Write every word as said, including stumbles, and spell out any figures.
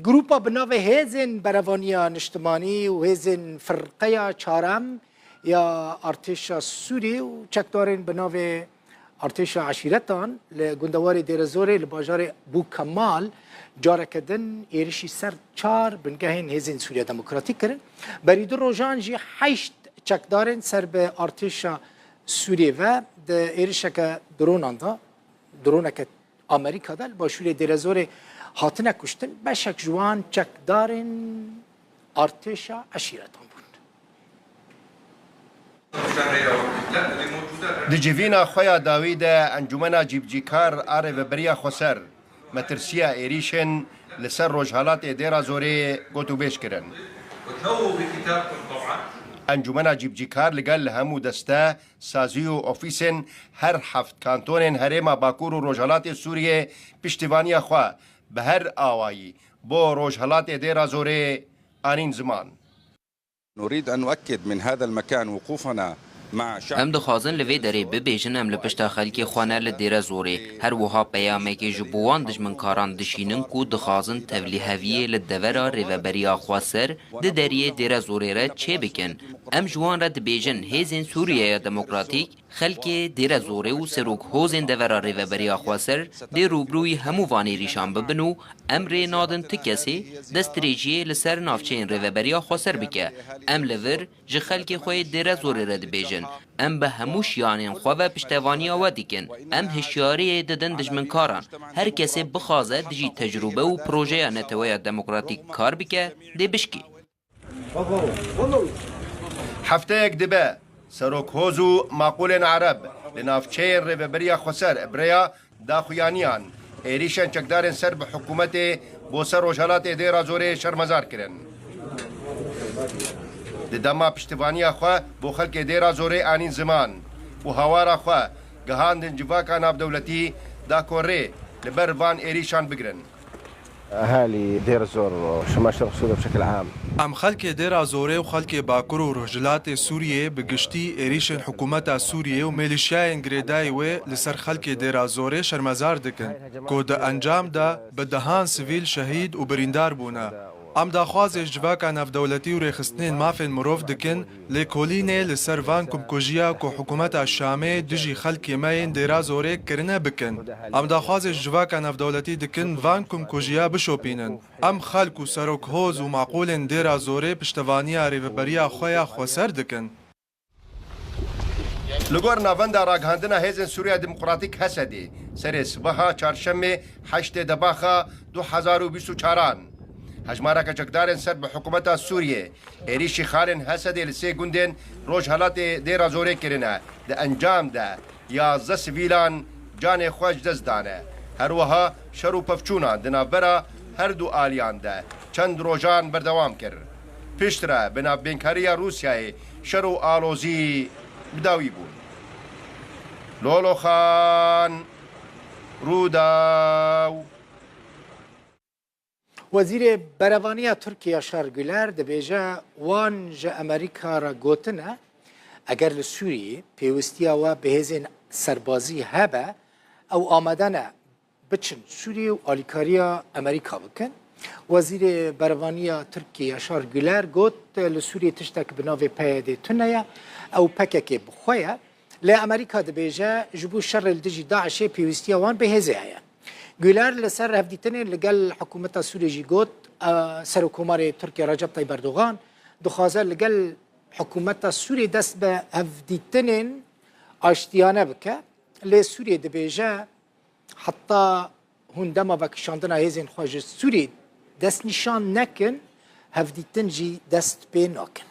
Grupa bi navê Hêzên Berevaniya Niştimanî û Hêzên Firqeya Çarem ya Artêşa Sûrî û çekdarên bi navê Artêşa Eşîretan li gundewarê Dêrezorê li bajarê Bûkemal careke din êrişî ser çar bingehên Hêzên Sûriya Demokratîk kirin. Berî du rojan jî heşt çekdarên ser bi artêşa Sûriyê ve di êrişeke dronan de, droneke Amerîka de li başûrê Dêrezorê hatine kuştin. Beşek ji wan çekdarên artêşa eşîretan bûn. Di civîna xwe ya dawî de Encûmena Cîbicîkar a Rêveberiya Xweser metirsiya êrîşên li ser rojhelatê Dêra Zorê gotûbêj kirin. Encûmena Cîbicîkar li gel hemû deste, sazî û ofîsên her heft kantonên herêma Bakur û Rojhelatê Sûriyê piştîvaniya xwe bi her awayî bo rojhelatê Dêra Zorê anîn ziman. نريد أن نؤكد من هذا المكان وقوفنا مع شعب Em dixwazin li vê derê bibêjin, em li pişta xelkê xwe ne li Dêrezorê. Her wiha peyamekê ji bo wan dijminkaran dişînin ku dixwazin tevlîheviyê li devera Rêveberiya Xweser di deriyê Dêrezorê re çêbikin. Em ji wan re dibêjin, hêzên Sûriyeya Demokratîk, xelkê Dêrezorê û serok hozên devera Rêveberiya Xweser dê rûbirûyî hemû van êrîşan bibin û em rê nadin ti kesê destdirêjiyê li ser navçeyên Rêveberiya Xweser bike. Em li vir ji xelkê xwe yê Dêrezorê re dibêjin, em bi hemû şiyanên xwe ve piştevaniya we dikin. Em hişyariyê didin dijminkaran. Her kesê bixwaze dijî tecrûbe û projeya Neteweya Demokratîk kar bike, dê bişkî. Hefteyek dibe, serokhoz û maqûlên Ereb li navçeyên Rêveberiya Xweser bi rêya daxuyaniyan êrîşên çekdarên ser bi hikûmetê bo ser rojhelatê Dêra Zorê şermezar kirin. Di dema piştivaniya xwe bo xelkê Dêra Zorê anîn ziman û hawara xwe gihandin civaka navdewletî da ku rê li ber van êrîşan bigrin. أهالي دير الزور وشمال شرق سوريا بشكل عام. Em xelkê Dêra Zorê û xelkê Bakur û Rojhilatê Sûriyê bi giştî êrîşên hikûmeta Sûriyê û mêlîşyayên girêdayî wê li ser xelkê Dêra Zorê şermezar dikin, ku di encam de bi dehan sivîl şehîd û birîndar bûne. Em daxwazê ji civaka navdewletî û rêxistinên mafên mirov dikin, lêkolînê li ser van komkujiya ku hikûmeta Şamê dijî xelkê me yên Dêra Zorê kirine bikin. Em daxwazê ji civaka navdewletî dikin van komkujiya bişopînin. Em xelk û serokhoz û maqûlên Dêra Zorê piştevaniya rêveberiya xwe ya xweser dikin. Li gor navenda ragihandina Hêzên Sûriya Demokratîk, H S D'ê, serê sibeha çarşemê heştê Debaxa du hezar û bîst û çaran, hejmareke çekdarên ser bi hikûmeta Sûriyê êrîşî xalên H S D'ê li sê gundên rojhelatê Dêra Zorê kirine. Di encam de yazdeh sivîlan canê xwe ji dest dane. Her wiha şer û pevçûnan di navbera her du aliyan de çend rojan berdewam kir. Piştre bi navbênkariya Rûsyayê şer û alozî bi dawî bûn. Lolo Xan, Rûdaw. Wezîrê Berevaniya Tirkiyê Yaşar Güler dibêje, wan ji Amerîka re gotine, eger li Sûriyê pêwistiya we bi hêzên serbazî hebe, ew amade ne biçin Sûriyê û alîkariya Amerîka bikin. Wezîrê Berevaniya Tirkiyê Yaşar Güler got, li Sûriyê tiştek bi navê P Y D tune ye, ew P K K bi xwe ye. Lê Amerîka dibêje, ji bo şerê li dijî DAIŞê pêwîstiya wan bi hêzê heye. Güler li ser hevdîtinên li gel hikûmeta Sûriyê jî got, e, Serokkomarê Tirkiye Recep Tayyip Erdogan dixwaze li gel hikûmeta Sûriyê dest bi hevdîtinên aştiyane bike. Lê Sûriyê dibêje, heta hûn dema vekişandina hêzên xwe ji Sûriyê destnîşan nekin, hevdîtin jî dest pê nakin.